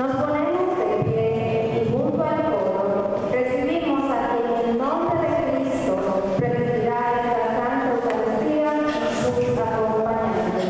Nos ponemos de pie y junto al coro recibimos a quien en nombre de Cristo presidirá esta Santa Eucaristía y sus acompañantes.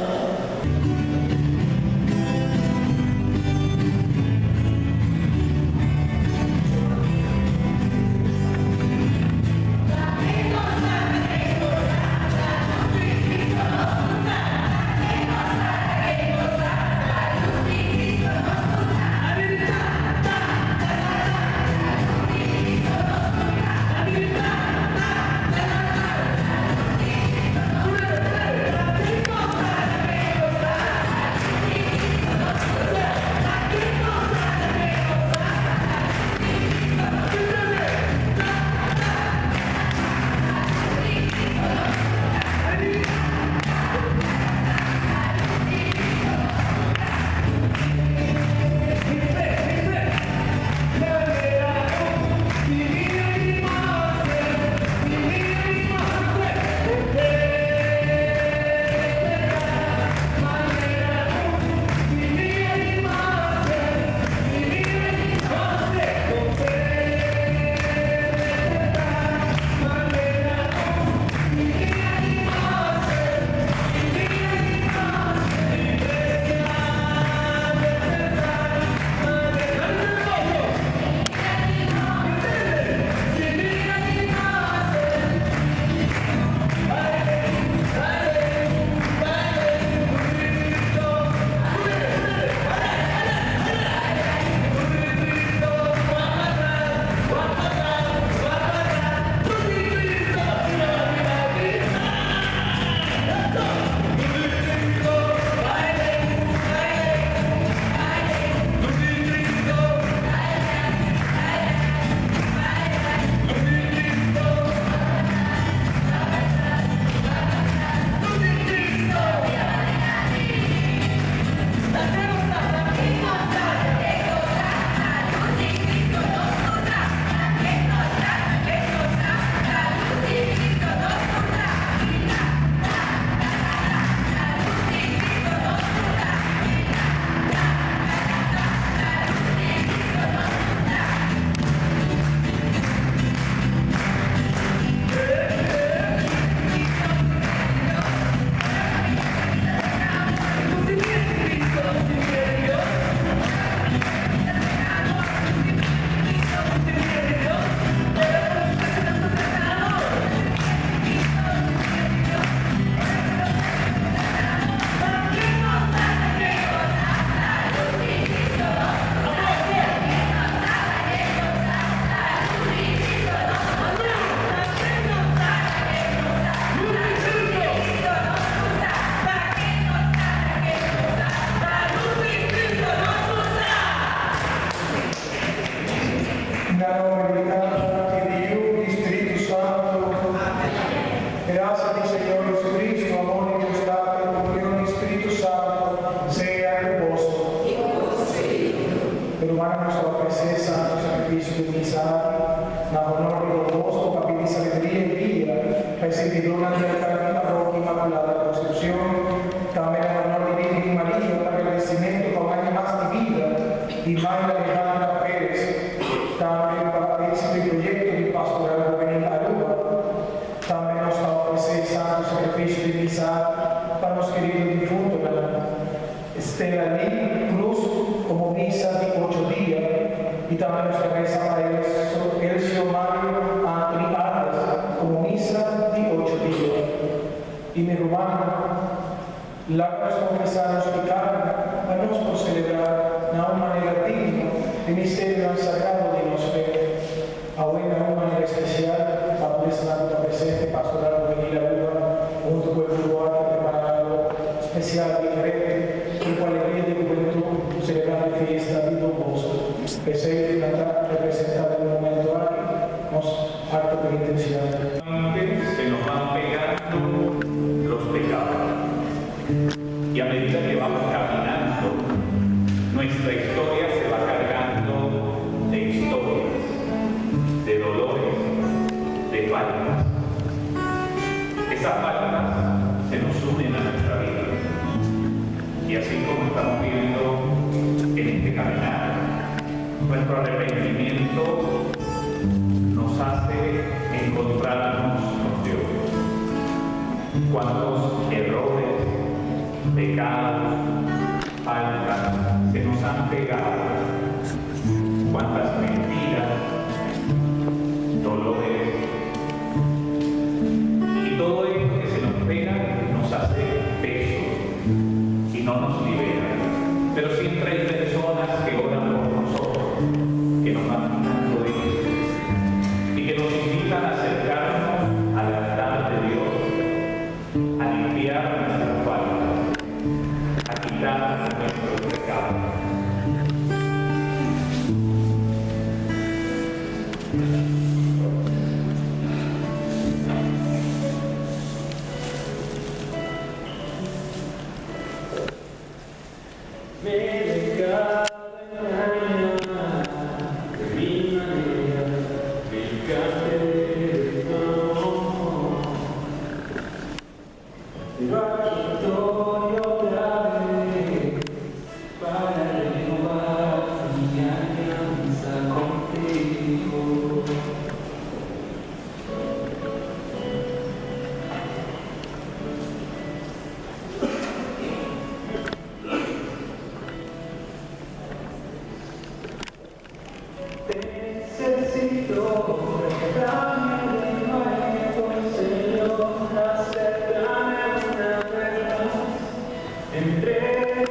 Na nòmber di Tata i di Yu i Spiritu Santu. Grasia di Señor Jesucristo, amor di Dios Tata i komunion di Spiritu Santu sea ku boso. I ku boso spiritu. Rumannan, nos ta ofresé Santu Sakrifisio di Misa aki na honor di Don Bosco pa pidi sabiduria i guia pa e sirbidónan di altar di Parrokia Inmaculada Concepcion, tambe na honor di Virgen Maria pa gradesimentu pa un aña mas di bida di Mayra Alejandra Perez, tambe pa éxito i proyecto di Pastoral Juvenil Aruba. Tambe nos ta ofrece Santo Sacrificio di Misa pa nos querido difuntonan Stella Lee Cruz como misa di ocho dia y tambe nos ta reza pa Elcio Mario Anthony Arias como misa di ocho dia. Y mi rumannan, Laga nos konfesá nos pikánan pa nos por selebrá na un manera digno e misterionan sagrado di nos fe. Awe na un manera espesial pa tur esnan ku ta presente Pastoral Juvenil Aruba huntu ku e grupo aki a prepará algo spesial diferente, Grupo Alegria di Hubentud selebrando e fiesta di Don Bosco. P'esei nan ta representá den e momento aki nos akto penitensial. Antes se nos van pegando los pecados. Y a medida que vamos caminando, nuestra historia se va cargando de historias, de dolores, de faltas. Esas faltas se nos unen a nuestra vida. Y así como estamos viendo en este caminar, Nuestro arrepentimiento nos hace encontrarnos con Dios. Cuántos errores, pecados, faltas se nos han pegado. Cuántas mentiras, dolores. Y todo esto que se nos pega nos hace peso y no nos libera. Pero siempre hay personas que oran por nosotros, que nos van quitando esto y que nos invitan a acercarnos al altar de Dios, a limpiar nuestra falta, a quitar nuestros pecados. Me he dejado engañar de mi manera, me encanta tu amor. Pero aquí estoy otra vez para renovar mi alianza contigo. Te necesito, dame de nuevo, Señor, acéptame una vez más. Entre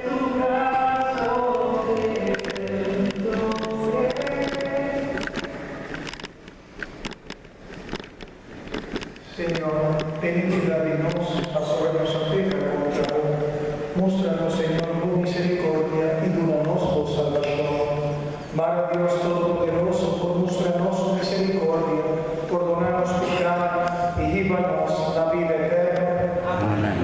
tus brazos te Señor, ten piedad di nos, pasobra nos a peka kontra bo. Mustra nos, Señor, bo miserikordia i duna nos bo salbashon. Mara Dios Todopoderoso por mustra nos su miserikordia, pordoná nos piká i hiba nos na bida eterno. Amèn.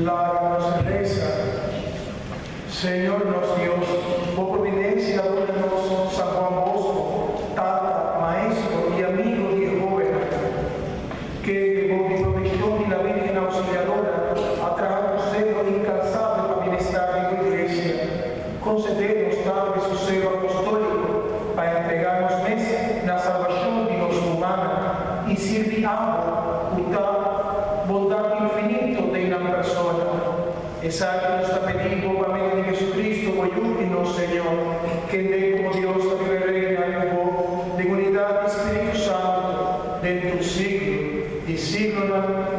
Laga nos resa. Señor nos Dios, bo providencia a duna nos San Juan Bosco, tata, maestro y amigo di e hobennan, kende bou di proteccion di la Virgen Auxiliadora a traha cu celo incansabel pa bienestar di bo Iglesia. Concede nos tambe su celo apostolico pa entrega nos mes na salbacion di nos rumannan y sirbi abo cu ta bondad infinito den nan persona. Esaki nos ta pidi bo pa medio di Jesucristo, bo Yu y nos Señor, kende como Dios ta biba y reina cu bo den unidad di Spiritu Santo den tur siglo di siglonan.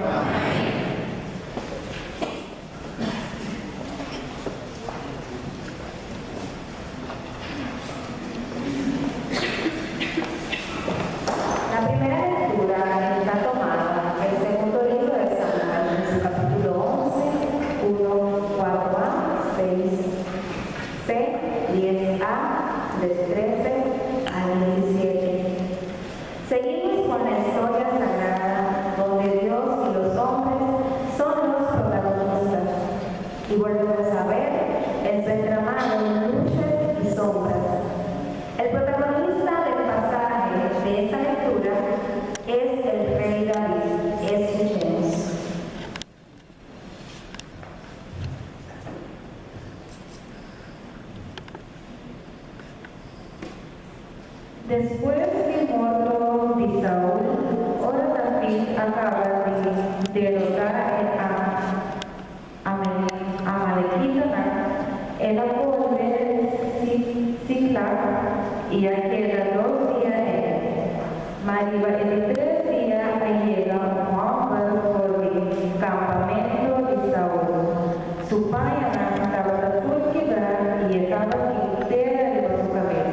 Amen. La primera lectura está tomada del segundo libro de Samuel, en su capítulo 11, 1, 4a, 6, c, 10a, del 13 al 17. Seguimos con la historia sagrada donde Dios y los hombres son los protagonistas. Y volvemos a ver en su entramado luces y sombras. El protagonista del pasaje de esta lectura es el rey David. Escuchemos. Despues di morto di Saul, ora David a kaba di derotá e amalekitanan, el a bolbe Siklag i a keda dos dia ei. Ma riba e di tres dia a yega un hòmber for di kampamentu di Saul. Su pañanan tabata tur kibrá i e tabatin tera riba su kabes.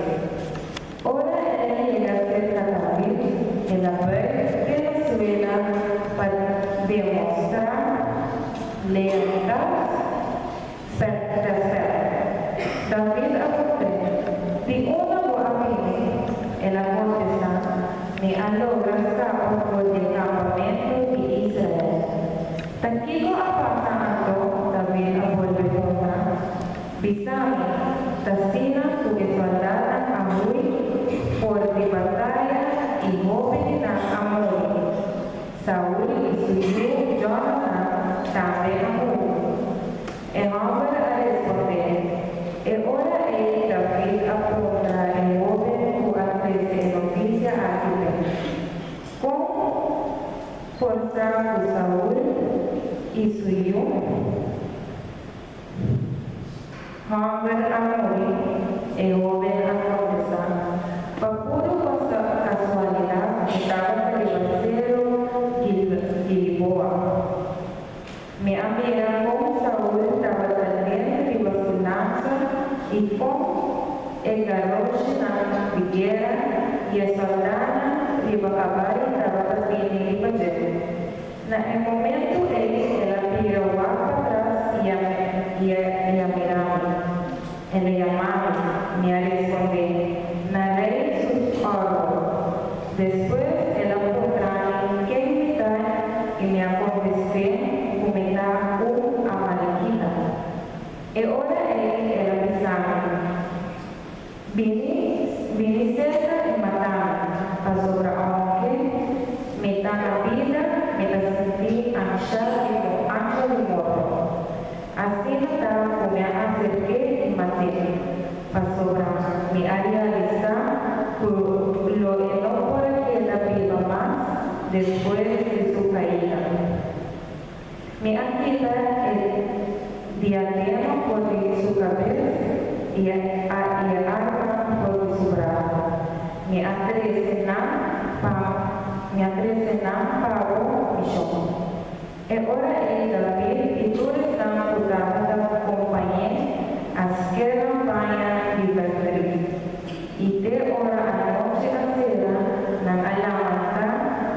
Ora el a yega serka David, el a buig te na suela pa demostrá lealtat. Rèspèt. David a puntr'é, Di unda bo a bini? El a kontestá, Mi a logra skapa for di e kampamentu di Israel. Ta kiko a pasa anto? David a bolbe puntra. Bisa mi, ta asina ku e sòldatnan a hui for di bataya i hóbennan a muri? Saul i su yu Jonatan tambe a muri. E hòmber a respondé, E ora ei David a puntra e hóben ku a trese e notisia aki p'e, Kon por sa ku Saul i su yu hòmber a muri? E hóben a kontestá, Pa puru kasualidat mi tabata riba seru Gilboa. Mi a mira kon Saul tabata lent riba su lansa i kon e garoshinan di guera i e sòldánan riba kabai tabata bini riba dje. Na e momentu ei el a bira wak patras i a i a mira mi. El a yama mi. Mi a respondé, Na rei su òrdu. Despues el a puntra mi ken mi ta i mi a kontest'é ku mi ta un amalekita. E ora ei el a bisa mi, Bini, bini serka i mata mi, pasobra ounke mi ta na bida, mi ta sinti ansha di un ansha di morto. Asina ta ku mi a aserk'é i mat'é, pasobra mi a realisá ku lo e no por a keda biba mas despues di su kaida. Mi a kita e diadema for di su kabes i e arma for di su brasa. Mi a trese nan pa mi a trese nan pa bo mishon. E ora ei David i tur esnan ku tabata kompañ'é a sker nan paña di verdrit. I te ora anochi a sera, nan a lamantá,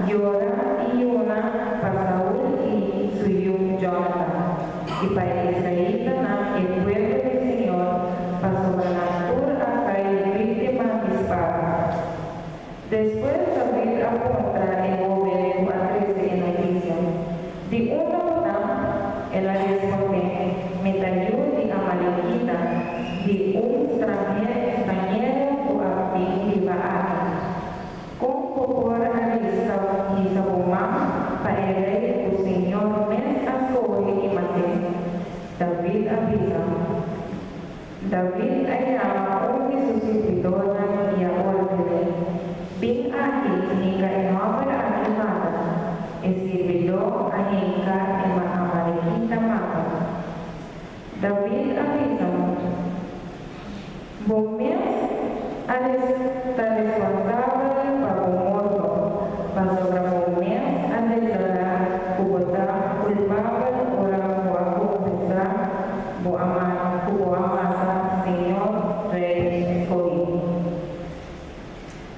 yora i yuna pa Saul i su yu Jonatan, i pa e israelitanan, e pueblo di señor, pasobra nan tur a kai víktima di spada. Despues David a puntra e hóben ku a trese e notisia, Di unda bo ta? El a respondé, Mi ta yu di amalekita, di un strañero ku a bin biba aki. Kon bo por a riska hisa bo man pa e rei ku señor mes a skohe i mat'é? David a bisa. David a yama un di su sirbidónan i a orden'é, Bin aki, hinka e hòmber aki mata. E sirbidó a hinka e amalekita mata. David a bisa, Bo mes a ta responsabel pa bo morto, pasobra bo mes a deklará ku bo ta kulpabel ora bo a konfesá bo a ku bo a mata Señor Rei skohí.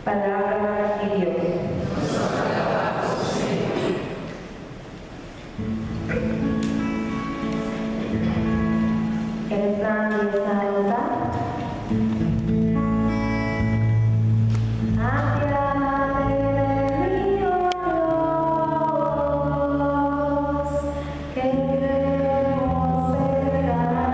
Palabra di Dios. E refran di e salmo ta, Apiádate de mí, oh Dios, que hemos pecado.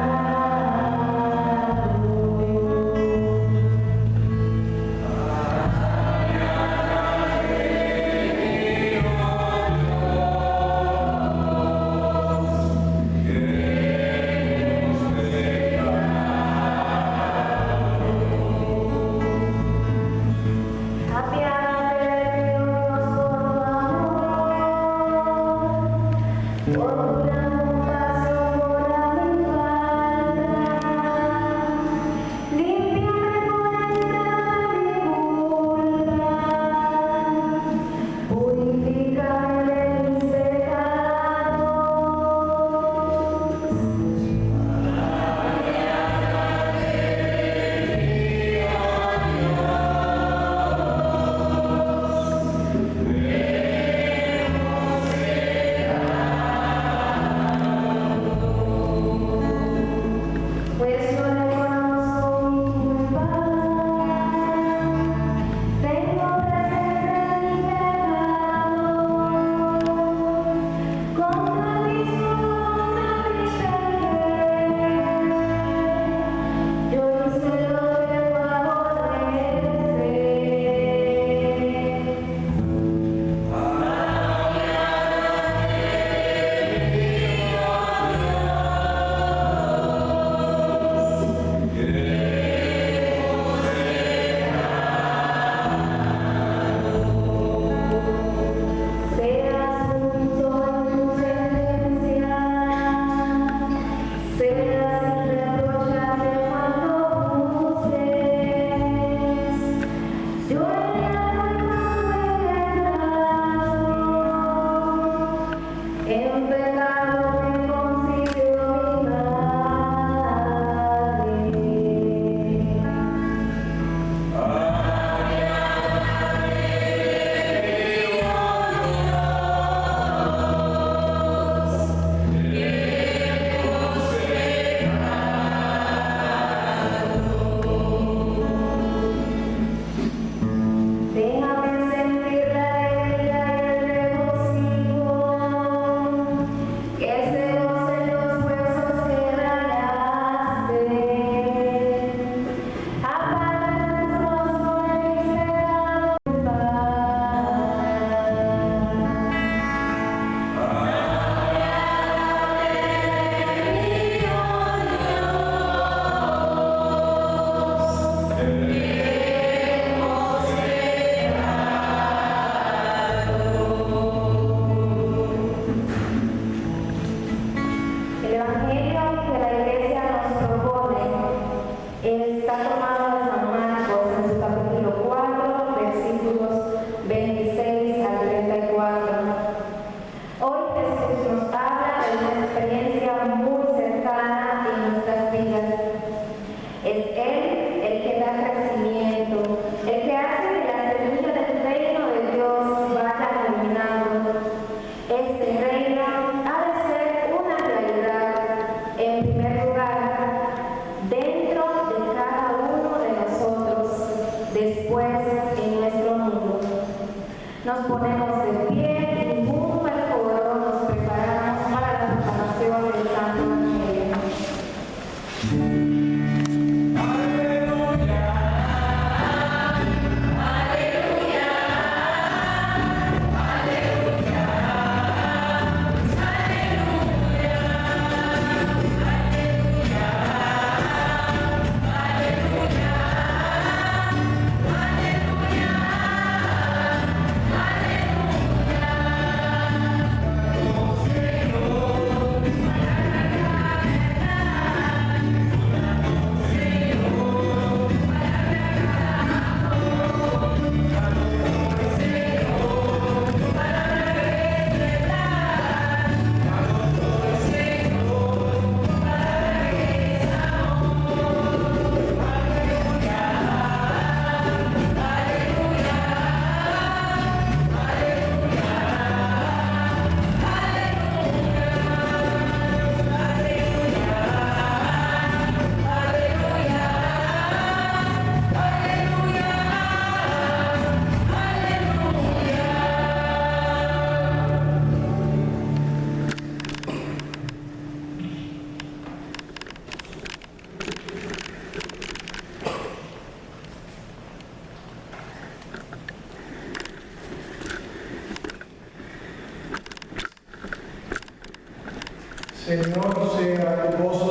sea ku boso.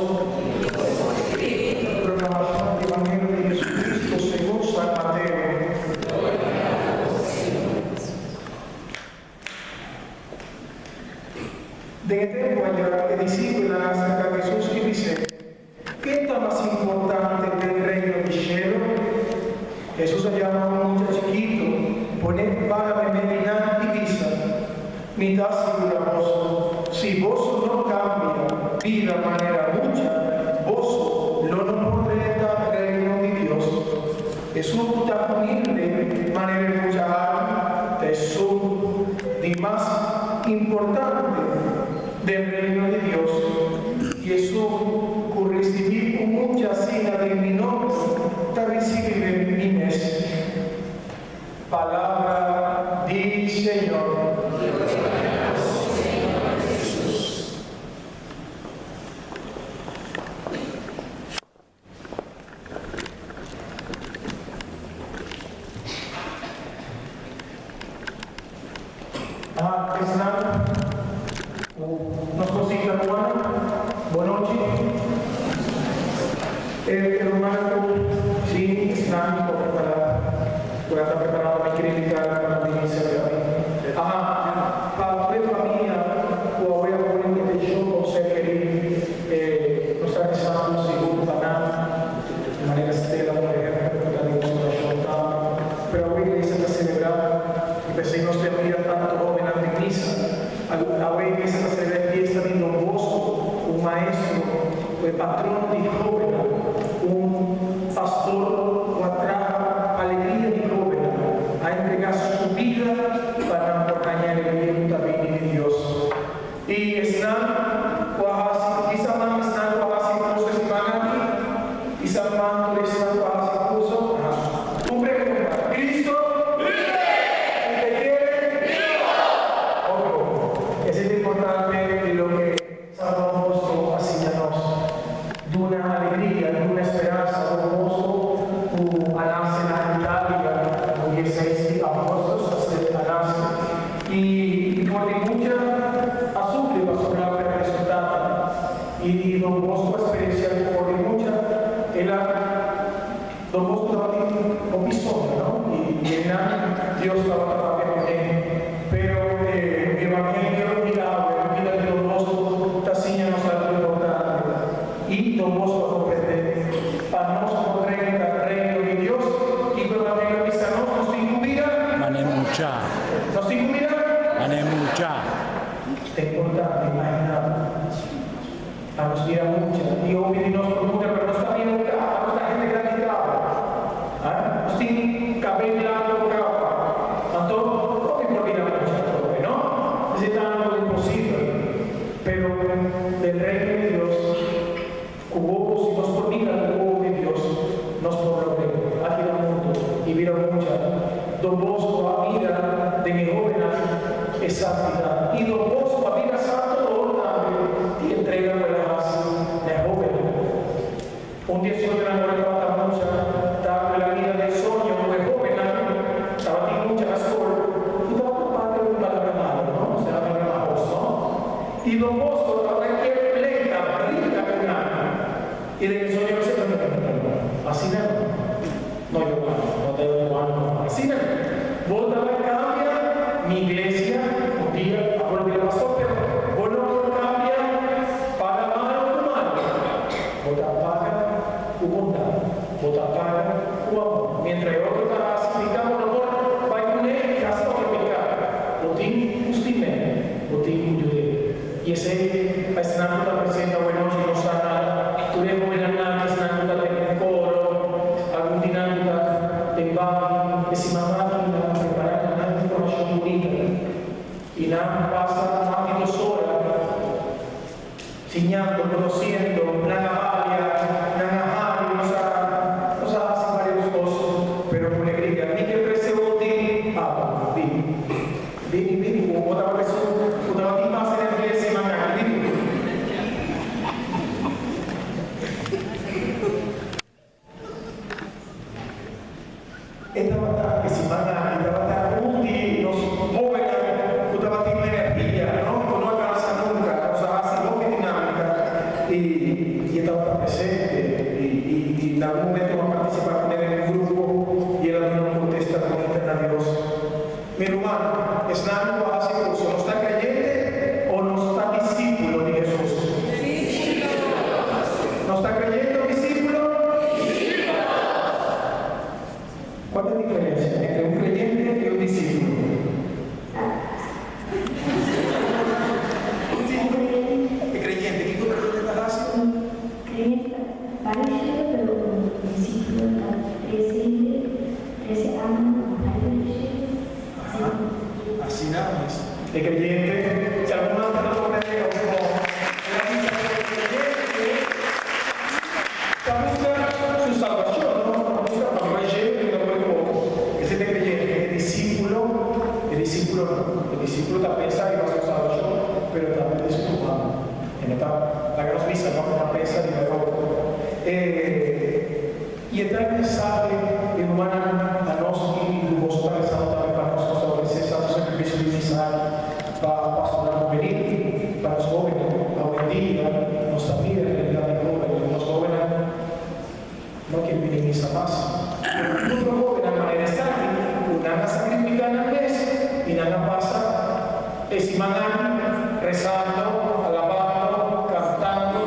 Proclamación del Evangelio de Jesucristo según San Mateo. Den e tempu ayá e disipelnan a aserká Hesus i bis'é, Ken ta mas importante den Reino di shelu? Hesus a yama un mucha chikitu, pon'é para meimei di nan i bisa, Mi ta sigurá boso, si boso no kambia bira manera mucha, boso lo no por drenta Reino di Dios. Esun ku ta humilde manera e mucha aki ta esun di mas importante den Reino di Dios. I esun ku risibí un mucha asina den mi nomber ta risibí den mi mes. Palabra di Señor. A esnan ku nos por sigui ta rumannan, bon nochi. E rumannan ku si esnan ku a prepará, ku a ta prepará pa mi krediká pa nan bini serka mi. Aha, pa tur e famia ku awe a pone un intenshon pa un ser kerí, e nos ta rezando sigur pa nan, di manera Stella por ehèmpel ku ta den nos orashon tambe. Pero awe iglesia ta selebrá i p'esei nos ta mira tantu hóbennan den misa. Awe iglesia ta selebrá e fiesta di Don Bosco, un maestro ku e patrono di hóbennan, un pastor ku a traha alegria di hóbennan, a entregá su bida pa nan por haña alegria ku ta bini di Dios. I esnan ku a hasi, kisa man esnan ku a hasi kurso e siman aki? Kisa man tur esnan ku a hasi kurso? Aha. Un pregunta, Cristo? Vive! Ku te kere? Vivo! Oko, esei ta importante di loke San Juan Bosco a siña nos. Duna alegria, duna speransa. Juan Bosco ku a nase na Italia ku dieseis di augustus a nase. I for di mucha a sufri pasobra a perde su tata. I Don Bosco a experiencia cu for di mucha el a Don Bosco tabatin hopi soño, no? I einan Dios tabata papia cu ne. Pero e Evangelio di awe, e bida di Don Bosco ta siña nos algo importante. I Don Bosco a comprende, pa nos por drenta Reino di Dios, kico Evangelio a bisa nos, nos tin cu bira. Mane mucha. Nos tin cu mira? Mane mucha. Ta importante imaginá pa nos mira mucha. I hopi di nos por mucha, pero nos ta mira un capa, nos ta hende grandi caba. Ha? Nos tin cabey blanco caba. Anto, con mi por mira mucha atrobe, no? Esey ta algo imposibel. Pero den Reino di Dios, Ku wowo, si nos por mira ku wowo di Dios, nos por logr'é. A bira mundu i bira mucha. Don Bosco a mira den e hóbennan e santidat. I Don Bosco a bira santo dor tambe di entrega ku el a hasi na e hóbennan. Un di e soñonan ora e tabata mucha ta ku el a mira den soño ku e hóbennan tabatin mucha na skol ku tabata papia un palabra malo, no? Nos a mira na hos, no? I Don Bosco tabata ke pleita, briga ku nan. I den e soño a bisa, No, no, no, no, no, asina no. No, Giovanni, no ta Giovanni, no, asina no. Bo ta bai kambia mi iglesia un dia, abo lo bira pastor, pero bo no por kambia paga malo ku malo. Bo ta paga ku bondat, bo ta paga ku amor. Mientra e otro ta hasi piká, bo no por bai kuné i hasi otro piká. Bo tin ku stim'é. Bo tin ku yud'é. I esei pa esnan ku ta presente awe nochi no sa nada. Tur e hobennan aki, esnan ku ta den koro, algun di nan ku ta den bandi, e siman aki nan a prepará nan nan informashon bunita. I nan pasa mas di dos ora siñando, konosiendo, nan a balia, nan a hari, nos a nos a hasi varios kos, pero ku alegria. Mi ke ofresé un di abo, bini. Bini, bini, bo bo tabata esun ku tabatin mas energia e siman aki, bini. E tabata, e siman aki tabata un di nos hobennan ku tabatin energia, no? Ku no a kansa nunka, nos a hasi hopi dinámika i. I e tabata presente i i na algun momento mi a partisipá ku el den un grupo i el a duna un kontesta bunita na Dios. Mi ruman, esnan ku a hasi kurso, nos ta kreyente o nos ta disípulo di Hesus? Nos ta kreyente o disípulo? Kua ta e diferensia entre un kreyente i un disípulo? E kreyente, kiko e kreyente ta hasi? Kreyente ta bai shelu, pero un disípulo ta trese hende, trese alma pa bai pa e shelu. Aha, asina mes. E kreyente, si algun nan ta komprendé òf no, el a bisa ku e kreyente ta buska su salbashon, no ta buska pa bai shelu i no bai ku otro. Esei ta e kreyente. E disípulo, e disípulo no. E disípulo ta pensa riba su salbashon, pero tambe di su rumannan. E no ta laga nos bisa no ta pensa riba e otro. E i e ta e mensahe di rumannan pa nos i ku boso ta rezando tambe pa nos. Nos ta ofresé santu sakrifisio di misa pa pastonan hubenil, pa nos hóbennan. Awendia nos ta mira e realidat di hóbennan. Nos hóbennan no kier bini misa mas. Pero tin otro hóbennan manera esaki ku nan a sakrifiká nan mes i nan a pasa e siman aki rezando, alabando, kantando.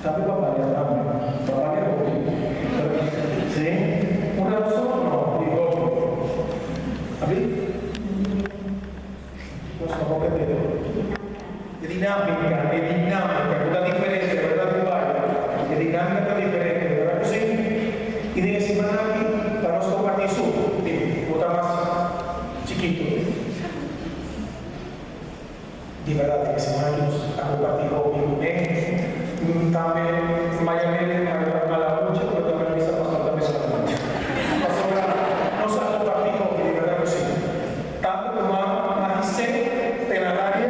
Tambe pa balia tambe. Pa balia hopi. Sí. Un rato so no, di hopi. Abi? Nos no comprende. E dinámica, e dinámica cu ta diferente, verdad cu bay? E dinámica ta diferente, verdad cu si? Y den e siman aki pa nos comparti su, di bo ta mas chikito. Di berdad den e siman aki nos a comparti hopi cu ne. Tambe mayormente mala mucha, pero tambe no bisa pastor tambe sa mucha. Pasobra nos a comparti hopi, di berdad cu si. Tanto cu mama a his'é te na rabia,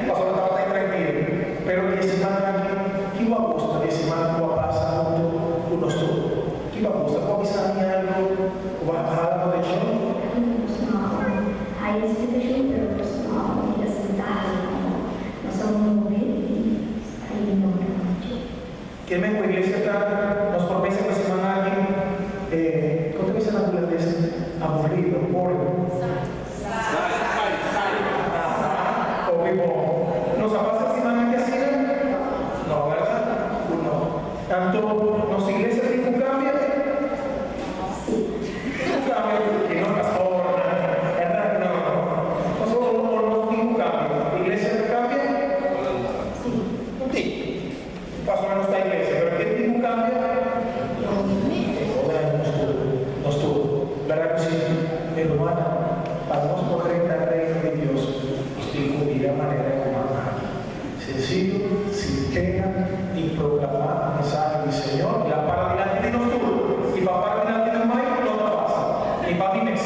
pasobra tabata intranquilo. Pero di e siman aki, ki bo a gusta di e siman cu a pasa hunto cu nos tur? Ki bo a gusta? Bo a bisa mi algo cu bo a hala bo atencion? Nos no a haya explicacion, pero nos no a obi asenta algo. Nos a move y a ignora mucho. Ke men ku iglesia ta nos por pensa ku e siman aki e kon ta bisa na hulandes aburrido, boring? Aha, hopi bon. Nos a pasa e siman aki asina? No, bèrdat ku no. Anto nos iglesia tin ku kambia? Tin ku kambia ku no pastornan, bèrdat ku no? Pasobra o nos tin ku kambia? Iglesia ta kambia? No tin. Pasobra nos ta iglesia, pero ken tin ku kambia? E hóbennan nos tur, nos tur. Bèrdat ku si, mi rumannan? Pa nos por drenta Reino di Dios, nos tin ku bira manera e ruman aki, sensiyo, sin pena i proklamá mensahe di Señor. El a para dilanti di nos tur, i pa para dilanti di un mai no ta fásil, ni pa mi mes,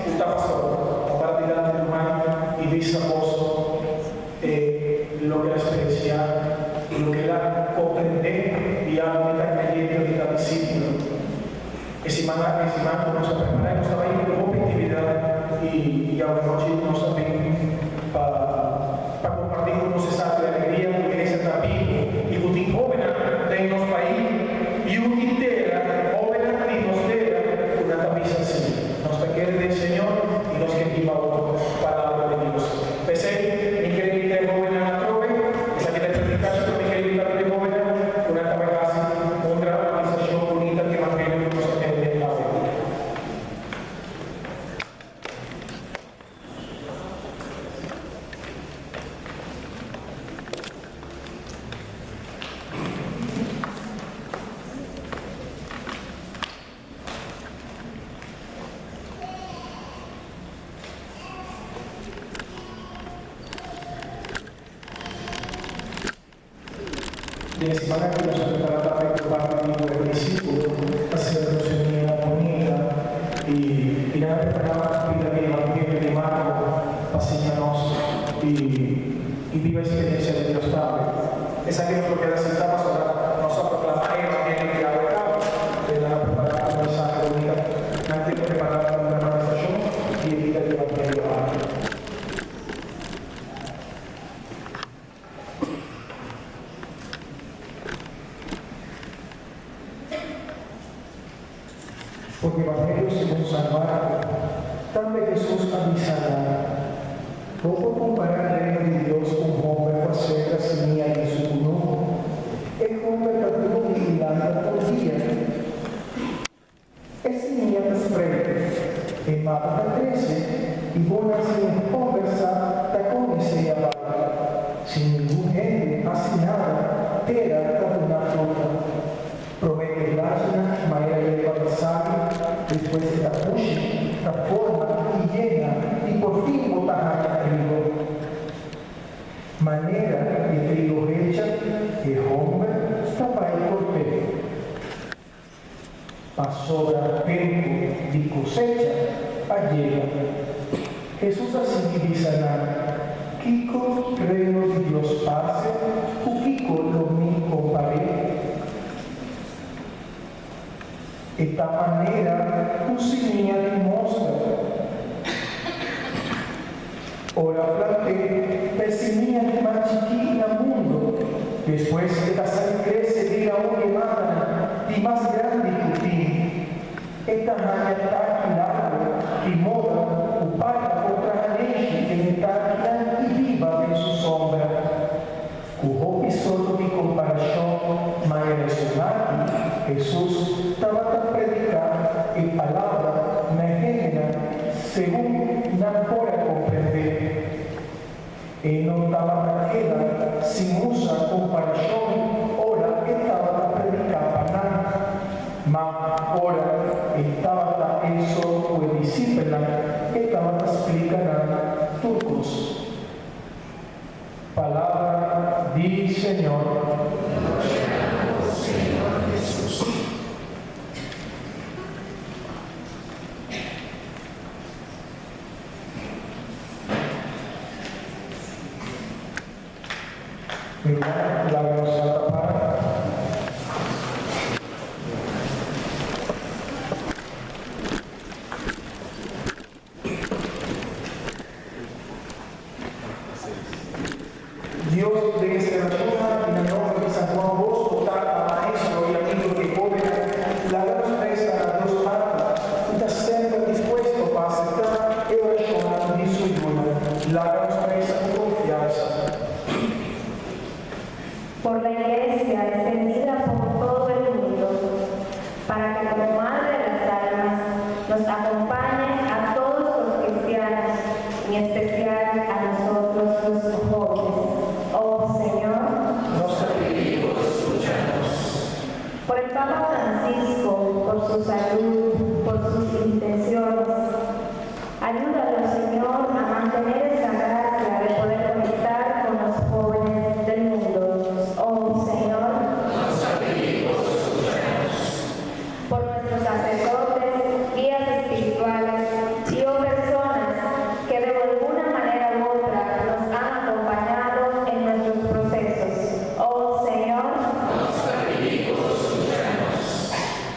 ku ta pastor, pa para dilanti di un mai i bisa boso, E loke el a experienciá i loke el a comprendé di algo di ta creyente o di ta discípulo. E siman aki, e siman cu nos a prepará i nos tabata yendo hopi actividad i i awenochi nos a bin pa pa compartí cu nos esaki e alegria cu iglesia ta bibo i cu tin hobennan den nos pais, yu di tera, hobennan di nos tera cu nan ta bisa si, nos ta kere den Señor i nos ke hiba otro palabra di Dios. P'esei, mi kere invitá e hóbennan atrobe. Esaki ta e predikashon ku mi kere invitá tur e hóbennan ku nan ta bai hasi un dramatisashon bunita di evangelio ku nos a tende awe. Den e semana aki nos a prepara tambe ku parti di bo e disípulo ta ser un semia bunita i i nan a prepara bida di evangelio di Marko pa siña nos i i biba e experiencia di Dios tambe. Esaki nos por keda sintá pasobra nos a proclamá e evangelio di awe caba, pero nan a prepará un mensahe bunita. Nan tin prepará un dramatisacion di e bida di evangelio aki. For di Evangelio segun San Marko, tambe Hesus a bisa nan, Bo por kompará Reino di Dios ku un hòmber ku a sembra simia den su kunuku. E hòmber ta drumi i lanta tur dia. E simia ta spreid, e mata ta krese i bo nan sin e hòmber sa ta kon esei a bai. Sin ningun hende hasi nada, tera ta duna fruta. Promé e blachinan manera yerba ta sali, despues e ta pushi, ta forma i yena i por fin bo ta haña trigo. Manera e trigo hecha, e hòmber ta bai kort'é. Pasobra tempu di kosecha a yega. Hesus a sigui bisa nan, Kiko Reino di Dios parse? Ku kiko lo mi kompar'é? E ta manera un simia di mòster. Ora plant'é, ta e simia di mas chikí na mundu. Despues e ta sali krese bira un di e matanan di mas grandi ku tin. E ta haña taki largu di moda ku parha por traha neshi den e takinan i biba den su sombra. Ku hopi sorto di komparashon manera esun aki, Hesus tabata prediká e palabra na e hendenan segun nan por a komprendé. E no tabata keda sin usa komparashon ora e tabata prediká pa nan. Ma ora e tabata e so ku e disipelnan, e tabata splika nan tur kos. Palabra di Señor. Gloria na bo, Señor Hesus. Mi ruman, laga nos lanta para. Dios, den e selebrashonnan i na nòmber di San Juan Bosco, tata, maestro i amigo di e hóbennan, laga nos resa na Dios Tata, ku ta semper dispuesto pa aseptá e orashonnan di su yunan. Laga nos resa ku konfiansa. Por la Iglesia extendida por todo el mundo, para que como Madre de las Almas nos acompañe a todos los cristianos, en especial a nosotros los jóvenes. Oh Señor, Nos ta pidi bo, skucha nos. Por el Papa Francisco, por su salud, por sus intenciones. Ayúdalo, Señor, a mantener esa gracia de poder conectar con los jóvenes del mundo. Oh Señor, Nos ta pidi bo, skucha nos. Por nuestros sacerdotes, guías espirituales y o personas que de alguna manera u otra nos han acompañado en nuestros procesos. Oh Señor, Nos ta pidi bo, skucha nos.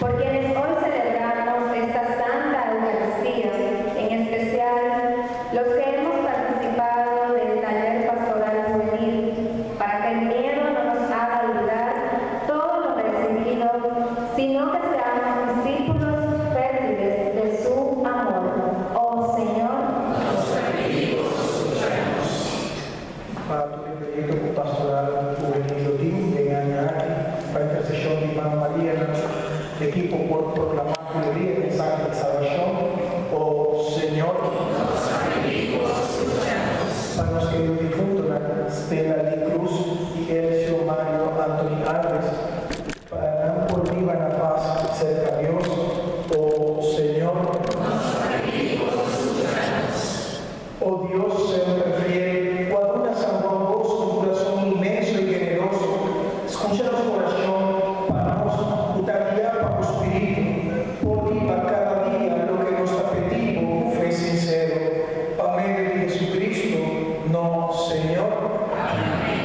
Por quienes hoy celebramos esta Santa Eucaristía, en especial los que hemos participado del taller pastoral juvenil, para que el miedo no nos haga olvidar todo lo recibido, sino que seamos discípulos fértiles de su amor. Oh Señor, Nos ta pidi bo, skucha nos. Pa tur e proyekto ku Pastoral Hubenil lo tin den e aña aki, pa interseshon di Mama Maria nan ekipo por proklamá ku alegria e mensahe di salbashon. O Señor. Nos ta pidi bo, skucha nos. Pa nos kerido difuntonan Stella Lee Cruz i Elcio Mario Anthony Alves, pa nan por biba na pas serka Dios. O Señor. Nos ta pidi bo, skucha nos. O Dios semper fiel, ku a duna San Juan Bosco un kurason inmenso i generoso, skucha nos orashon pa nos ku ta guiá pa bo Spiritu, por biba kada dia loke nos ta pedí bo ku fe sinsero, pa medio di Jesucristo, nos Señor. Amén.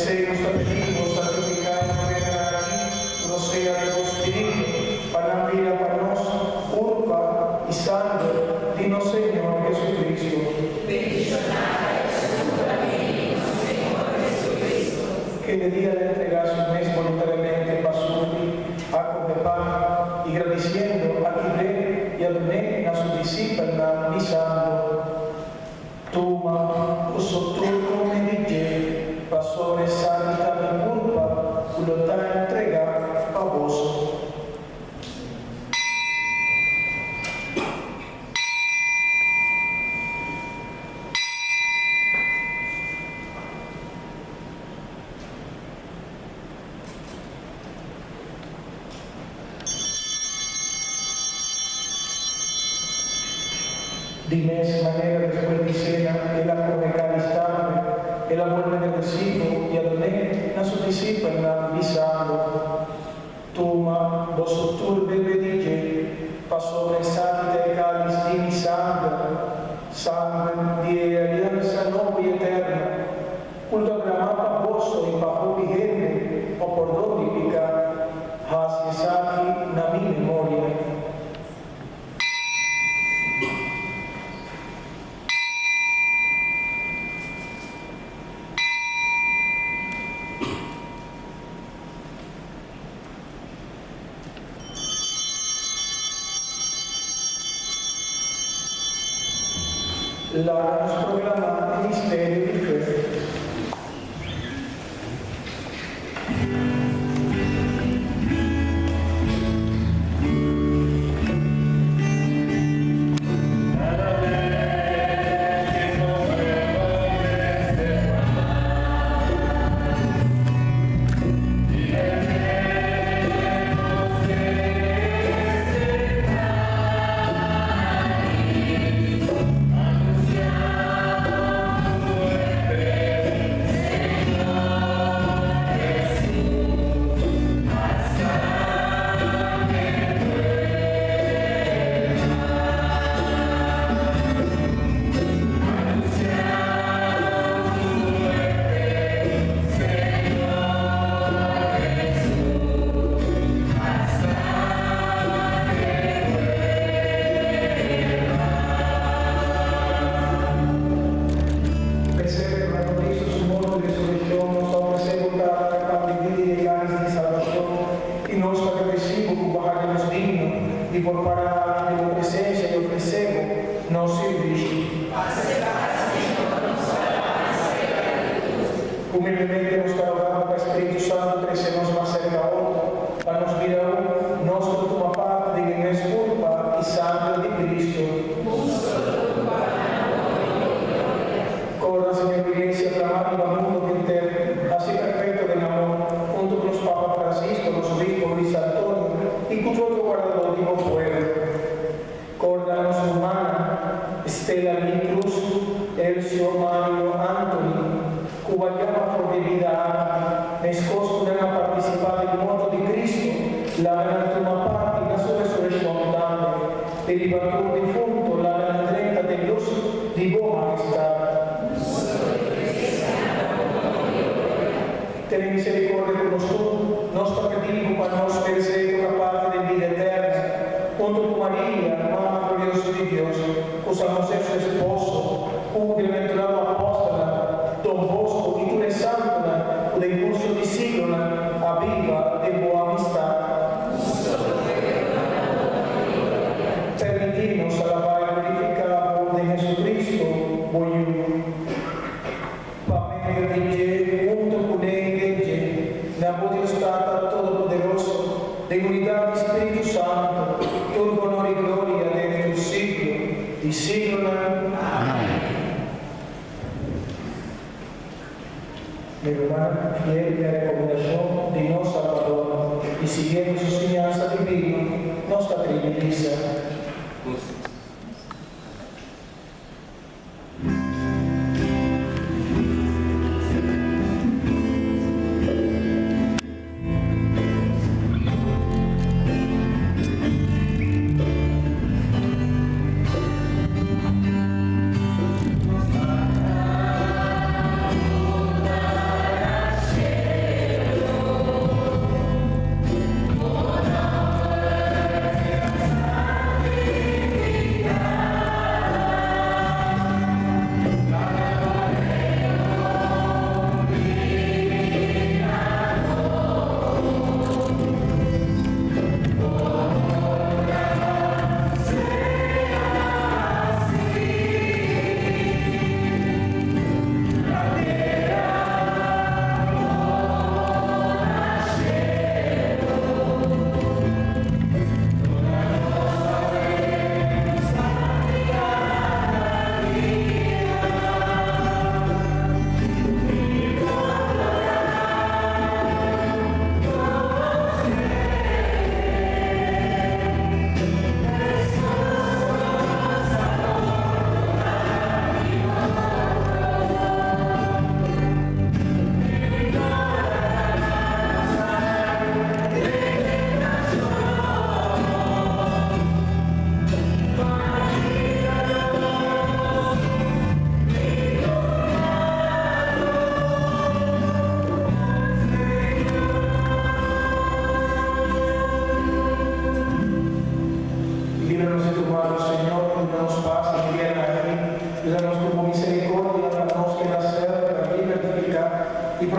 P'esei nos ta pidi bo santifiká e ofrenda aki ku nos sea di bo Spiritu, pa nan bira pa nos kurpa i sanger di nos Señor Jesucristo. Kende dia el a entregá su mes boluntariamente pa sufri, a kohe pan, i gradisiendo, a kibr'é i a dun'é na su disipelnan, bisando, Tuma boso tur come di dje, pasobra esaki ta mi curpa cu lo ta entregá pa boso. Di mes manera despues di sena el a kohe kalis tambe, el a bolbe gradesido i a dun'é na su disipelnan, bisando, Tuma, boso tur bebe di dje, pasobra esaki ta e kalis di mi sanger, sanger di e aliansa nobo i eterno, ku lo ta dramá pa boso i pa hopi hende pa pordon di piká. Hasi esaki na mi memoria. Laga nos proclamá e misterio di fe. P'esei, pa Cristo su morto i resurekshon, nos ta ofresé bo Tata e pan di bida i e kalis di salbashon, i nos ta gradesí bo ku bo a haña nos digno di por para aki den bo presensia i ofresé bo nos sirbishi. Humildemente nos ta roga bo pa e Spiritu Santu trese nos mas serka otro, pa nos bira un, nos por tuma parti den e mes kurpa i sanger di Cristo. Corda, Señor, bo Iglesia plamá riba mundo henter, haci perfecto den amor, hunto cu nos Papa Francisco, nos Obispo Luis Antonio y cu tur otro guardador di bo pueblo. Corda nos rumannan, Stella Lee Cruz, Elcio Mario Anthony, cu a yama for di bida aki, mescos cu nan a participa den morto di Cristo, laga nan tuma parti na su resureccion tambe. I riba tur difunto laga nan drenta den lus di bo Mahestad. Tene misericordia ku nos tur, nos ta pidi bo pa nos meresé toka parti den bida eterno, hunto ku Maria, Mama glorioso di Dios, ku San José su esposo, ku bienaventurado apòstelnan, Don Bosco i tur e santunan ku den kurso di siglonan a biba den bo amistad. Permití nos alabá i glorifiká bo den Jesucristo, bo Yu. Pa medio di dje, hunto kuné i den dje, na bo Dios Tata Todopoderoso, den unidat di Spiritu Santu, tur honor i gloria den tur siglo di siglonan. Amen. Mi ruman, fiel na e rekomendashon di nos Salbador i siguiendo su siñansa divino, nos ta tribi bisa.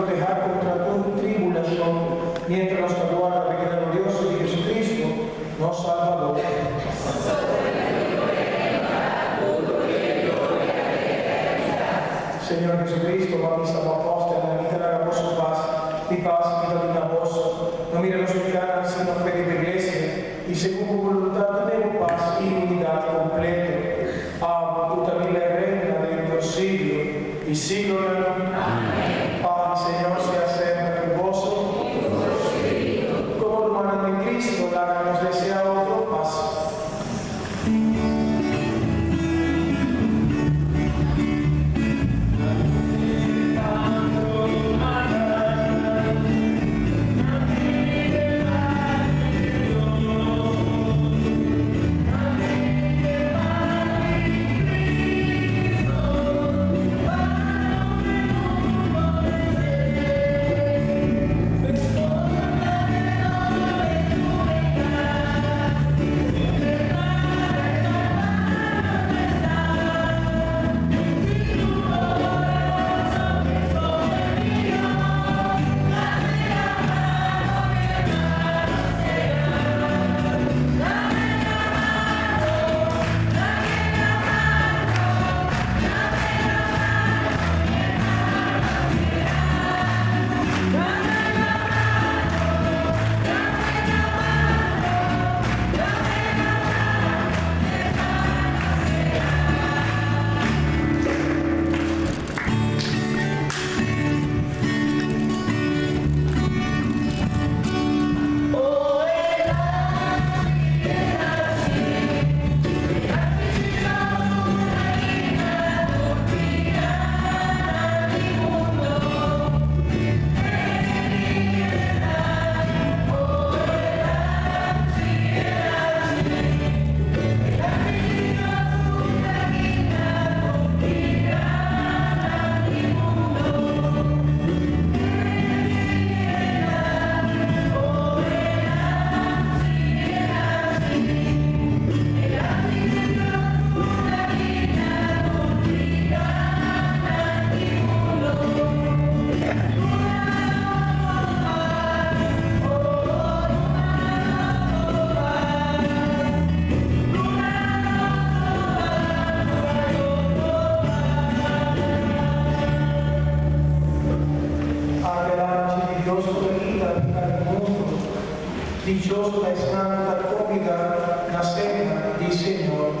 protehá kontra tur tribulashon, miéntras nos ta warda venida glorioso di Jesucristo, nos Salbador. Señor Jesucristo, Bo a bisa Bo apòstelnan, Mi ta laga boso pas, Mi pas Mi ta duna boso. No mira nos pikánan, sino fe di Bo Iglesia, i segun Bo boluntat dun'é Bo pas i unidat kompleto. Abo ku ta biba i reina den tur siglo i siglonan. Amen. Pas di Señor sea semper ku boso. I ku bo spiritu. Komo rumannan den Cristo, laga nos deseá otro pas. Ata e Lamchi di Dios ku ta kita piká di mundu. Dichoso ta esnan ku ta kombidá na sena di Señor.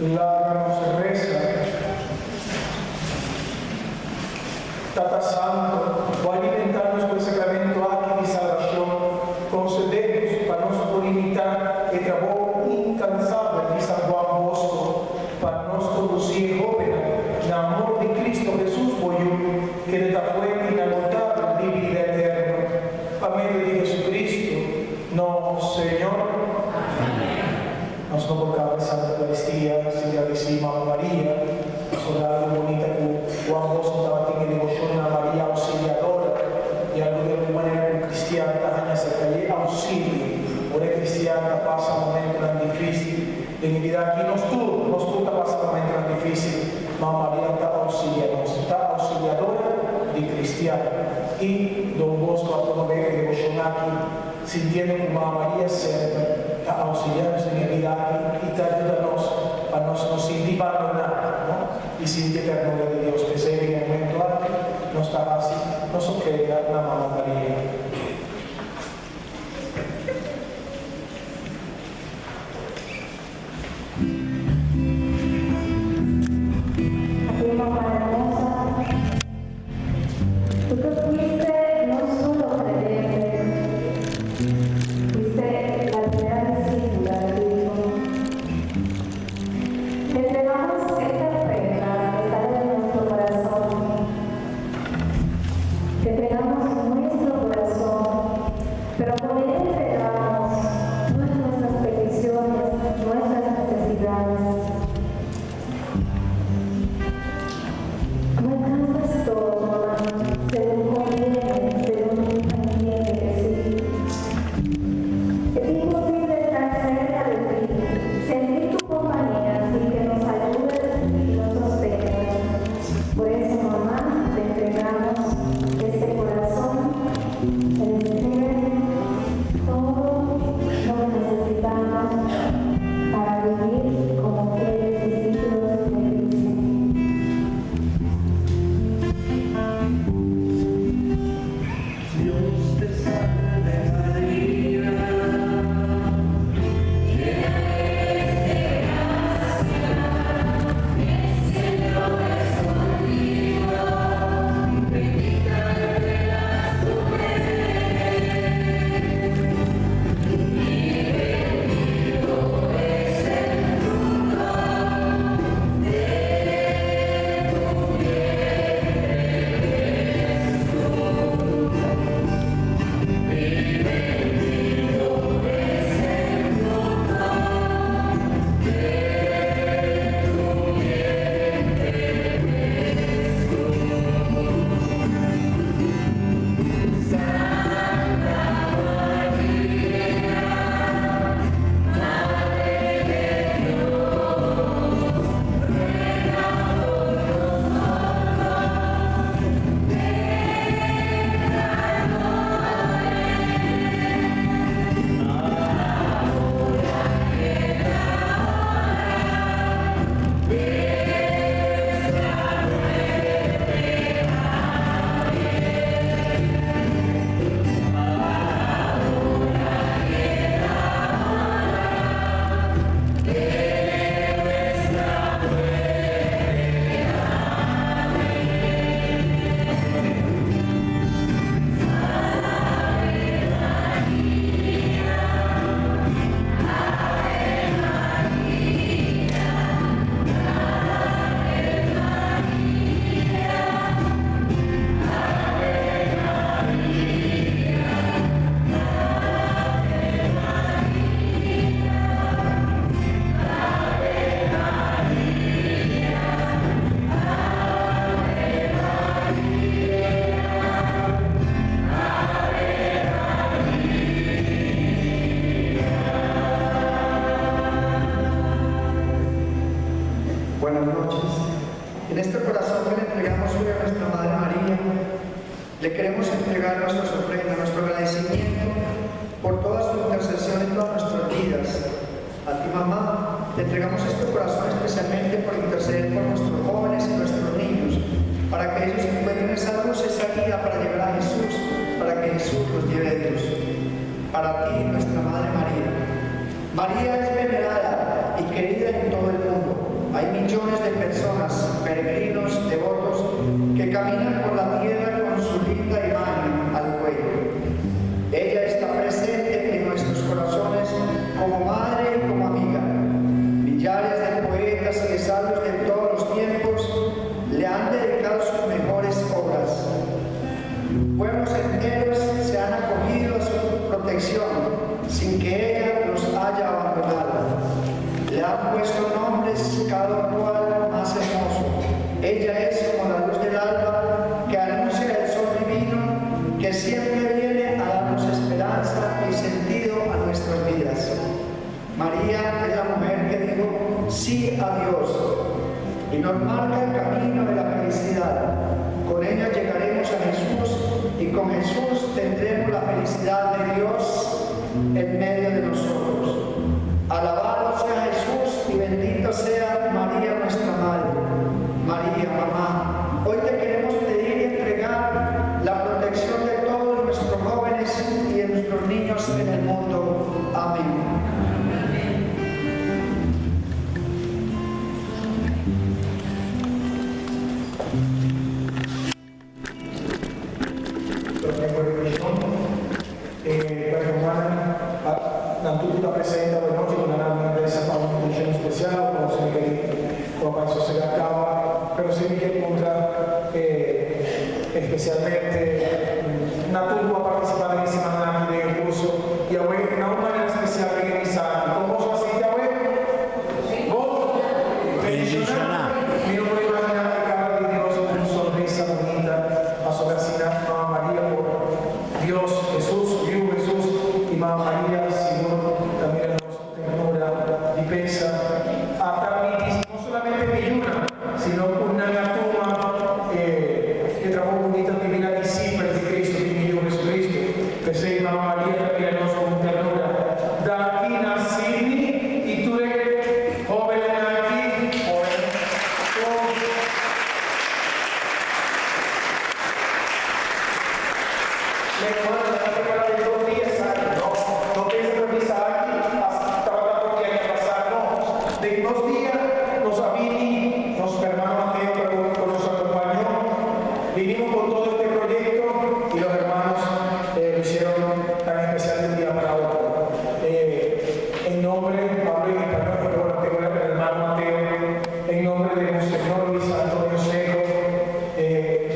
Laga nos resa. Tata Santo, Bo a alimentá nos ku e sakramento aki di salbashon. Konsedé nos pa nos por imitá e trabou inkansabel di San Juan Bosco, pa nos kondusí e hóbennan na amor di Kristo Hesus, Bo Yu, kende ta fuente inagotabel di bida eterno. Pa medio di Jesucristo, nos Señor. Amén. Nos no por caba e Santa Eucaristia sin gradeci Mama Maria, pasobra algo bunita cu Juan Bosco tabatin e devocion na Maria Auxiliadora y algo di algun manera cu cristian ta haña cerca dje auxilio ora e cristian ta pasa momentonan dificil den e bida aki. Nos tur, nos tur ta pasa momentonan dificil, Mama Maria ta auxilia nos, ta auxiliadora di cristian y Don Bosco a promove e devocion aki. Sintiendo ku Mama Maria semper ta auxiliá nos den e bida aki i ta yuda nos pa nos no sinti bandoná, no? I sinti e ternura di Dios. P'esei den e momento aki nos ta hasi nos ofrenda na Mama Maria. A ti, Mama hermosa, tú que fuiste no solo creyente, fuiste la primera discípula de tu Hijo. Te entregamos esta ofrenda que sale de nuestro corazón. Te entregamos nuestro corazón, pero con él entregamos todas nuestras peticiones, nuestras necesidades. No alcanzas todo, mamá, según conviene, según mi hija entiende que sí. Es imposible estar cerca de ti, sentir tu compañía sin que nos ayudes y nos sostengas. Por eso, mamá, te entregamos este corazón, se describe todo lo que necesitamos para vivir como fieles discípulos de Cristo. Dios te salve María, llena eres de gracia, el Señor es contigo, bendita entre las mujeres, y bendito es el fruto de tu vientre, Jesús. Y bendito es el fruto de tu vientre, Jesús. Santa María, Madre de Dios, ruega por nosotros pecadores, ahora y en la hora de nuestra muerte. Amén. Ahora y en la hora de nuestra muerte. Amén. Ave María, Ave María, Ave María, Ave María, Ave María, Ave María, Ave María, Ave María. Buenas noches. En este corazón que le entregamos hoy a nuestra Madre María, le queremos entregar nuestras ofrendas, nuestro agradecimiento por toda su intercesión en todas nuestras vidas. A ti, mamá, te entregamos este corazón especialmente por interceder por nuestros jóvenes y nuestros niños, para que ellos encuentren esa luz, esa guía para llegar a Jesús, para que Jesús los lleve a Dios. Para ti, nuestra Madre María. María es venerada y querida en todo el mundo. Hay millones de personas, peregrinos, devotos, que caminan por la tierra con su linda imagen al cuello. Ella está presente en nuestros corazones como madre y como amiga. Millares de poetas y de sabios de todos los tiempos le han dedicado sus mejores obras. Pueblos enteros se han acogido a su protección sin que ella los haya abandonado. Le han puesto nombres cada cual más hermoso. Ella es como la luz del alba que anuncia el sol divino que siempre viene a darnos esperanza y sentido a nuestras vidas. María es la mujer que dijo sí a Dios y nos marca el camino de la felicidad. Con ella llegaremos a Jesús y con Jesús tendremos la felicidad de Dios en medio de nosotros. Alabado sea Jesús y bendito sea María nuestra Madre. María, mamá, hoy te queremos pedir y entregar la protección de todos nuestros jóvenes y de nuestros niños en el mundo. Amén. Nan tur ta presente awe nochi ku nan a resa pa un intenshon spesial ku si mi ke ku a bai sosegá kaba, pero si mi ke puntra espesialmente na tur ku a partisipá den e simannan aki den e kurso i awe na un manera spesial den e misa aki. Kon boso a sinti awe? Bon? Bendishoná? Mi no por imaginá e kara di Dios ku un sonrisa bunita pasobra asina Mama Maria por Dios, Hesus, su Yu Hesus i Mama Maria sigur ta mira nos ku ternura di pensa ata mi di no solamente mi yunan sino ku nan a tuma e e trabou bunita di bira disipel di Cristo di mi Yu Jesucristo. P'esei Mama Maria ta mira nos ku un ternura. Danki na Sidney i tur e hobennan aki, hobennan, tur. Mi hermano ta prepara di dos dia esaki, no? No pensa ku e misa aki tabata por di aña pasá, no. Den dos dia nos a bini, nos hermano Mateo ku nos acompañó, vinimos con todo este proyecto y los hermanos lo hicieron tan especial de un día para otro. En nombre, hablo en español porque bueno, tengo el hermano Mateo, en nombre de Monseñor Luis Antonio Seco,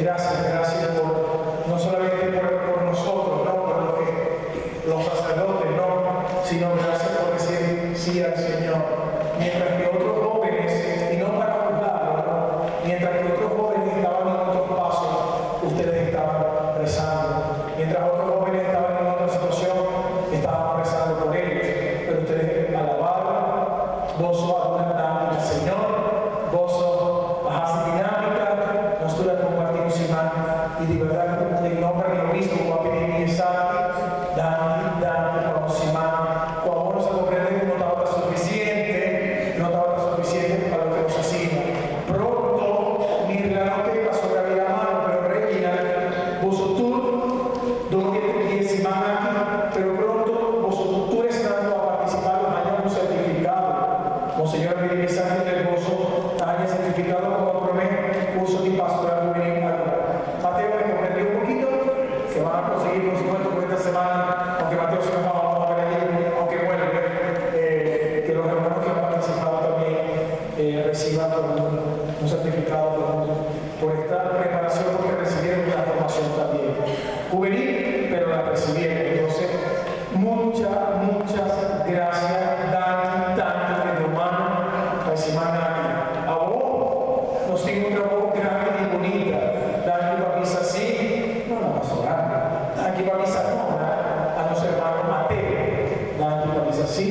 gracias, gracias por, no solamente por nosotros, no, por los, que, los sacerdotes, no, sino gracias por decir sí al Señor. Mientras que otros jóvenes, y no para juzgarlo, no, mientras que otros jóvenes estaban en otros pasos, ustedes estaban rezando. Mientras otros jóvenes estaban en otra situación, estaban rezando por ellos. Pero ustedes alabaron, gozo al Señor, gozo a hasi dinámika, nos tur a kompartí un siman i di bèrdat den nomber di obispo ku a pidi mi esaki, danki, danki pa un siman ku awor nos a komprendé ku no tabata sufisiente, no tabata sufisiente pa loke nos a siña. Pronto Mirla no te pasobra bira malo, pero Reginald, boso tur dor di e siman aki, pero pronto boso tur esnan ku a partisipá lo haña un sertifikado. Monseñor a pidi mi esaki den boso ta haña sertifikado komo promé kurso di pastoral juvenil Aruba. Mateo me comprendió un poquito, que van a conseguir por supuesto por esta semana, aunque Mateo se nos va, vamos a ver allí, aunque vuelve, que los hermanos que han participado también reciban un certificado por esta preparación, porque recibieron una formación también juvenil, pero la recibieron. Entonces, muchas, muchas gracias, danki, tantu di humano, pa e siman aki. Awor, nos tin un trabou grandi i bunita. Danki pa bisa sí, no na pastoral. Danki pa bisa no na a nos hermano Mateo. Danki pa bisa sí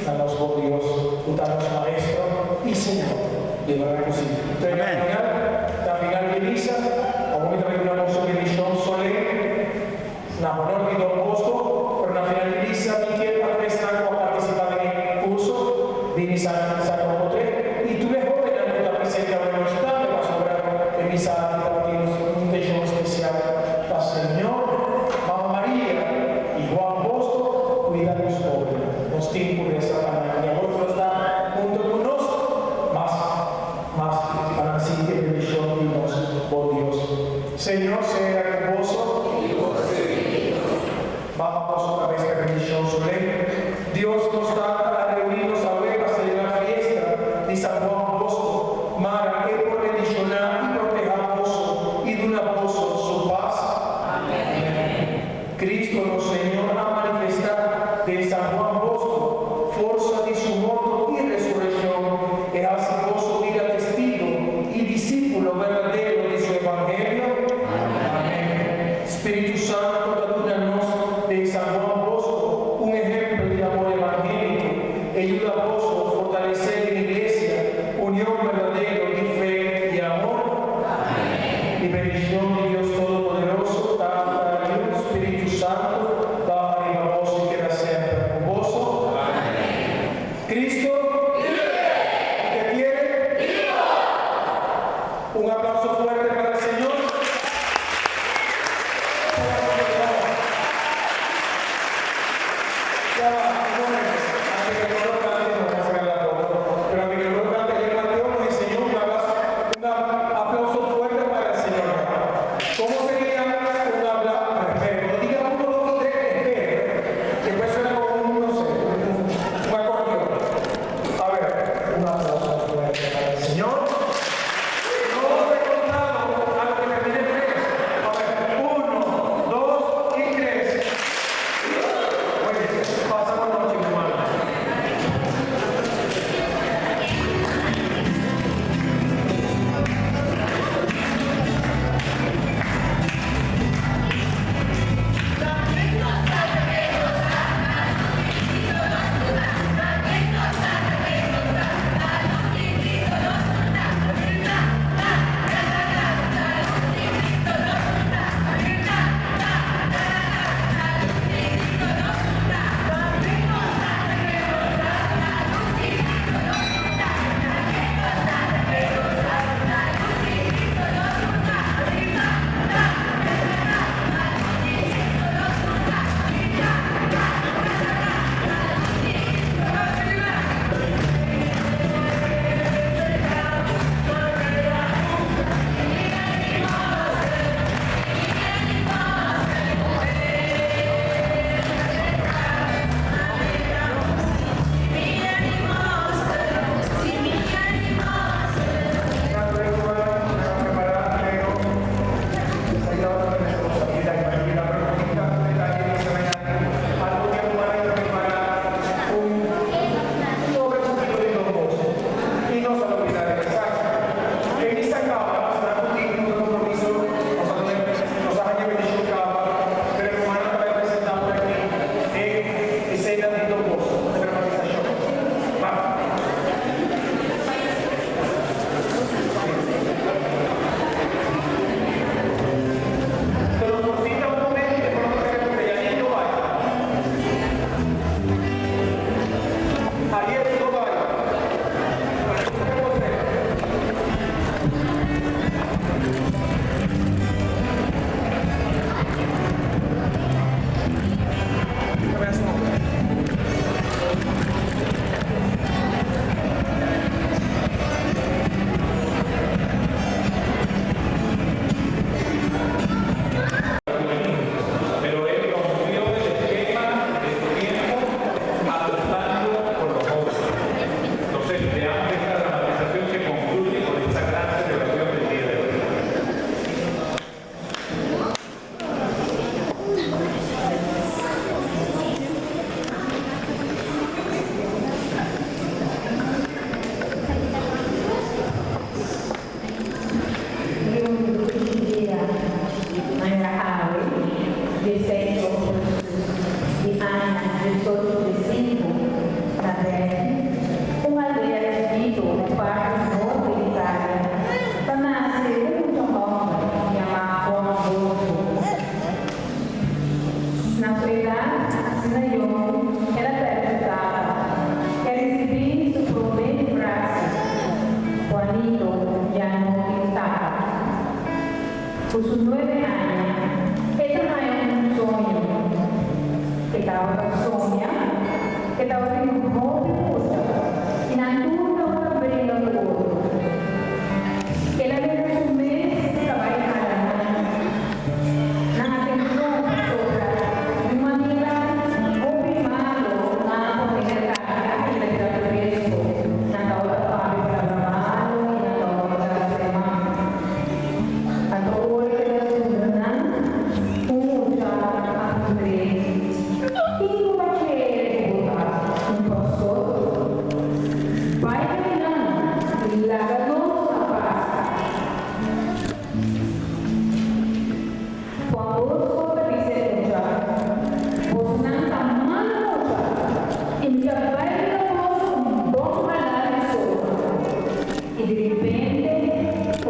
na nos bon Dios, ku ta nos Maestro i Señor. Di bèrdat ku sí. Entonces, na final, na final di misa, awor mi ta bai duna nos un bendishon solem na honor di Don Bosco, pero na final di misa mi kier pa tur esnan ku a partisipá den e kurso bini sa saka un potrèt i tur e hóbennan ku ta presente awe nochi tambe pasobra e misa aki tabatin un intenshon spesial pa Señor, Mama Maria i Juan Bosco kuida nos hóbennan. Nos tin ku resa pa nan i awor ku nos ta hunto ku nos mas. 26 di ougùstùs di aña 1835, na Verdi, un aldea chikitu na parti nort di Italia, ta nase un mucha hòmber yamá Juan Bosco. Na su edat asina yòn, el a pèrdè su tata i a risibí su promé frase, Juanito ya no tin tata. Ku su nuebe aña, e ta haña un soño. E tabata soña ku e tabatin hopi mucha i nan tur tabata bringa ku otro. El a mira su mes ta bai hala nan. Nan atenshon pasobra di un manera hopi malo nan a pone e karga i el a bira fresco. Nan tabata papia palabra malo i nan tabata blasfema. Anto ora ku el a zundra nan, un mucha a puntr'é, Kiko bo kere ku bo ta, un pastor? Bai pa nan i laga nos na pas. Juan Bosco ta bisa e mucha, Bosnan ta mal mucha i mi ta bai duna bos un bon halá di sopa. I di ripente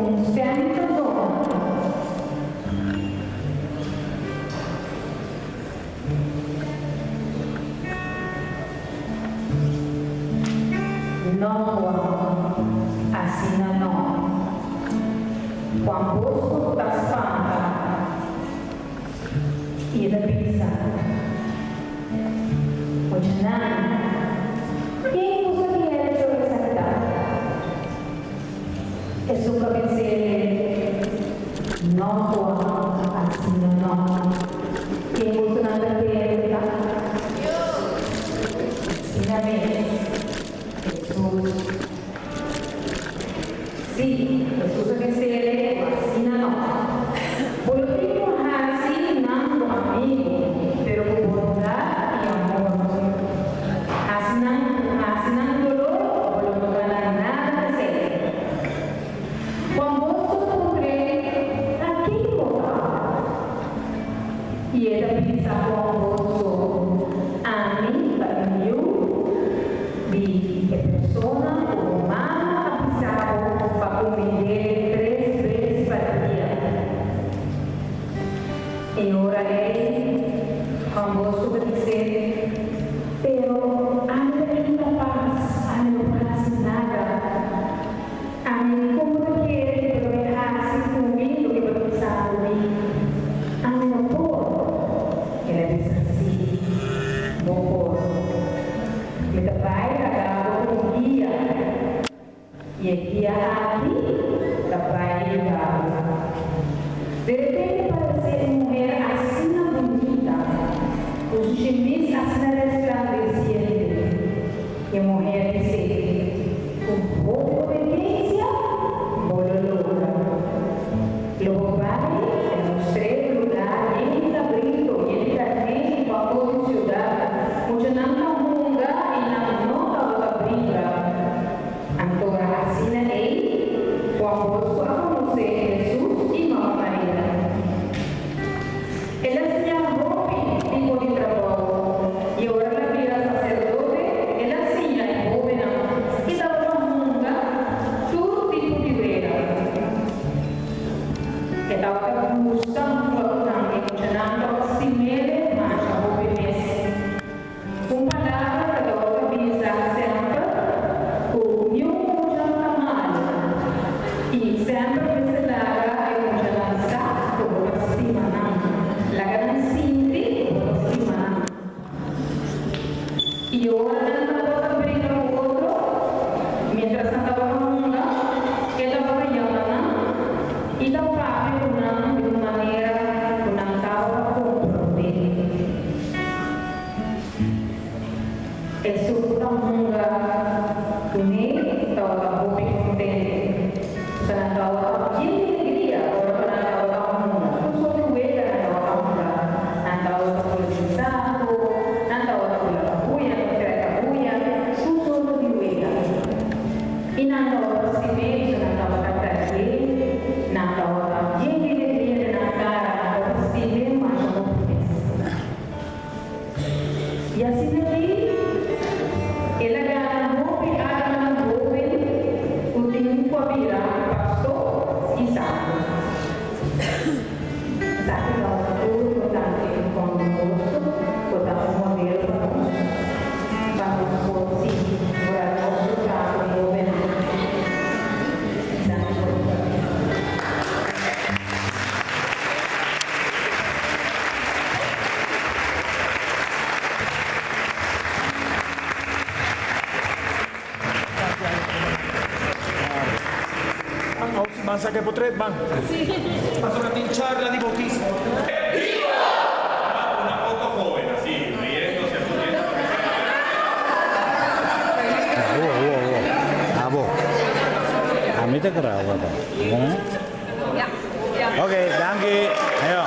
un stèm ta zona. No, Juan, asina no. Juan Bosco ta spanta i e ta bisa, Ochanan, ken ku sa kere lo esaki ta? Esun ka pens'é, No, Juan, asina no. Ken bosonan ta kere ku ta? Asina mes, Hesus. Sí, Hesus a pens'é ku asina no. Bo lo tin ku hasi nan bo amigu, pero ku bondat i amor. Hasi nan hasi nan dolor, bo lo no gana nada p'esei. Juan Bosco ta puntr'é, Ta ken bo ta? I e ta bisa Juan Bosco, Ami ta e yu di e persona ku bo mama a bisa bo pa kumind'é tres bes pa dia. E ora ei, Juan Bosco ta bis'é, Pero ami ta inkapas, ami no por hasi nada. Ami kon bo ta kere ku bo ta bai hasi ku mi loke bo ta bisa ku mi? Ami no por. El a bisa, Sí, bo por. Mi ta bai laga bo ku un guia, i e guia aki ta bai yuda bo. De repente paresé un muher asina bunita, ku su shimis asina resplandesiente. E muher bis'é, Ku hopi obediensia bo lo logra. Lo bo bai e mostr'é un lugá yen di kabrito, yen di karné i pafó di siudat. Muchanan ta hunga i nan no tabata bringa. Anto asina ei, Juan Bosco a konosé Hesus i Mama Maria. El a siña hopi tipo di trabou i ora el a bira saserdote el a siña e hóbennan i tabata hunga tur tipo di wega. E tabata gusta hunga ku nan, e muchanan tabata stim'el masha hopi mes. Un palabra ta tabata bisa semper ku niun mucha no ta malu i semper mester laga e muchanan sa ku bo ta stima nan. Laga nan sinti ku bo ta stima nan. I ora nan tabata bringa ku otro, miéntras nan tabata hunga, e tabata yama nan i ta papia ku nan di un manera ku nan tabata komprondé. Esun ku ta hunga kuné tabata hopi kontente. Pasobra nan tabata yen di alegria ora ku nan tabata hunga. Tur sorti wega nan tabata hunga. Nan tabata kula den saku, nan tabata kula kabuya, nan trè kabuya. I asina aki el a gana hopi almanan hoben ku tin ku a bira pastor i santu. Esaki ta un tur tokante kon boso por ta un modelo pa nos, pa nos por sigui ora nos lucha ku e hobennan. Danki pa boso atenshon. Ban saca e potret, ban. Pasobra tin charla di bautismo. Una foto joven, así, riéndose, asumiendo lo que sea. Abo, abo, abo. Abo. Ami ta graba ta. Ja. Oké, danki. Ja.